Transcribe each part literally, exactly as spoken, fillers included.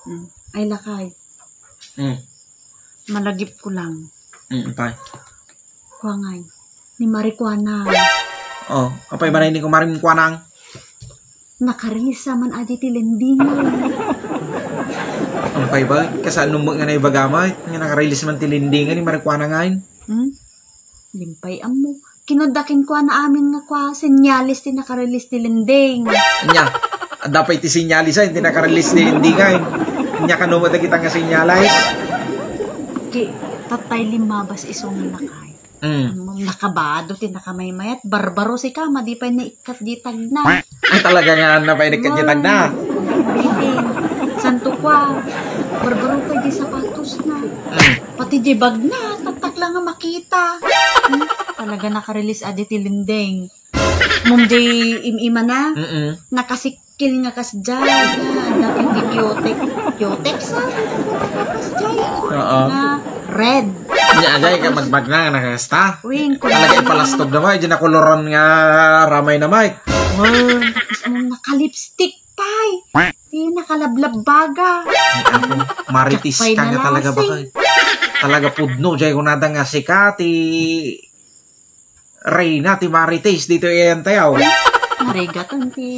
Mm. Ay, lakay. Mm. Malagipko lang. Mm, apay. Kuangay. Ni Marijuana. Oh, apay, manay ni ko Marijuana. Nakarelease man adi ti lending. Apay ba? Kasano mo nga naibaga mo? Nga nakarelease man ti lending ni Marijuana ngayon? Hmm? Limpay ammo. Kinudda kenkuana amin nga kua, senyales ti nakarelease ti lending. Anya, adda pay ti senyales ay, ti nakarelease ti lending ay. Anya, kano mo dagita nga senyales? Ki, tatay limabas iso nga lakay. Mm. Nakabado ti nakamaymayat, barbaro sika, madi pay naikkat di tagna. Ay, talaga nga, na pay naikkat di tagna. Biting, santo kua, barbaro pay di sapatos na. Mm. Pati di bag na, tatak lang nga makita. Hmm? Talaga nakarelease adi ti lending. Mum di im-imana, Mm-mm. nakasikil nga kasjay, na, dapit di cutex. Cutex, ah, kasjay. Oo. Na red. Nya, ajay ka magbagna nga nakasta. Wing, Talaga ipalastog na, Mike. Diyan na koloran nga ramay na, Mike. Wow, tapos anong nakalipstick, pay? Di nakalablabbaga. Ay, ako, marites Jack pay ka nga talaga, nalasing. Bakay. Talaga pudno, jay kunada nga sika, ti reyna, ti marites, dito iyan tayaw. Narigat ang ti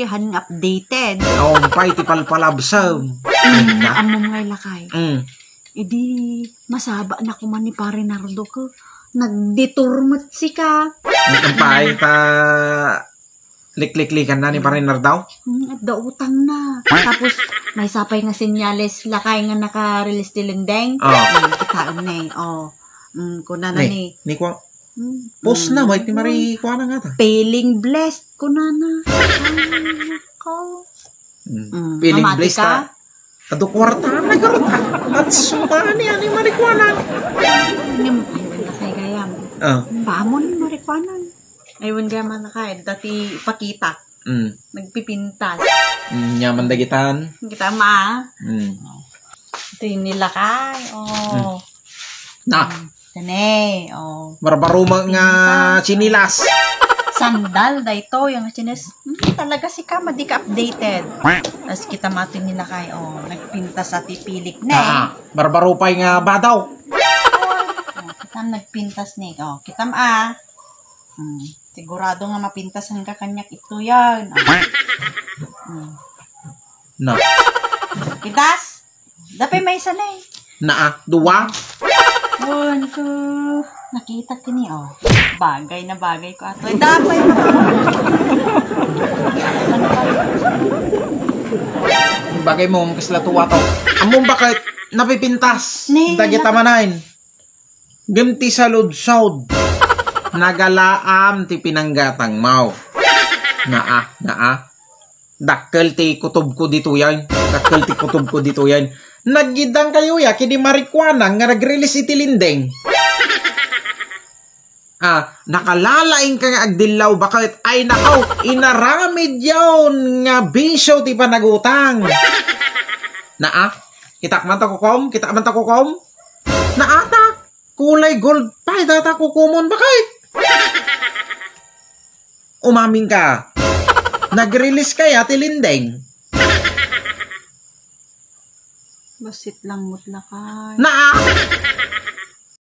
han updated. Naumpay, ti palpalabsam. Mm, Ay, na. Ammom ngay lakay. Mm. Idi, masaba na kuman ni Pare Nardo ko. Nagdetour met sika. Naumpay, ta likliklikan na ni Pare Nardo. Hmm, adda utang na. Tapos, may sapay nga senyales, lakay nga naka-release ti lendeng. Oh. Hmm, kitaem na eh. Oh. Hmm, kunana Ni, ni. ni kwa, Hmm. Post na, Hmm. may ti Mari, kuha na nga ta. Feeling blessed, kunana. Ay, nako. Hmm. Hmm, Feeling mamati blessed ka? Ta. Adu kwarta na garot, ha? At sumani, ani, marikuana. Ngem, ay, wala kay gayam. Ah. Bamon, marikuana. Ay, wala gayam, ano ka, eh, dati ipakita. Mm. Nagpipintas. Mm, nyaman dagitan. Kita ma. Mm. Ito yung nilakay. Oh. Mm. Na. Mm. Tene, oh. Barbaruma nga Pintas. Sinilas. Sandal, dayto, yung sinilas. Hmm, talaga si Kama, di ka updated. Tapos kita mati nilakay, oh. Nagpintas sa tipilik na, eh. Ah, barbarupay nga badaw. Oh, kita nagpintas ni, oh. Kita ma, ah. Hmm. Sigurado nga mapintasan ka kanyak ito yan. Ah. Hmm. Na. Kitas? Dapay may isa na eh. Naa, dua. One, two. Nakita kini, oh. Bagay na bagay ko ato. Ay, dapay na. Bagay mo, ang kasla tuwa to. Among bakit napipintas? Ni, Dagit naka- amanain. Ngem ti saludsod, nagalaam ti pinanggatangmo. Naa, naa. Dakkel ti kutubko ditoyen. Dakkel ti kutubko ditoyen. Nagidang kayo ya, kini marikuana nga nag-release iti lindeng. Ah, nakalalaing ka nga agdillaw, bakit? Ay, nakaw, inaramid yaon nga bisyo ti panagutang. Naa, kitak man ta kukom? Kitak man ta kukom? Naata, kulay gold pay data kukumon, bakit? Umamin ka. Nag-release kaya ti lindeng? Basit lang mo lakay. Na!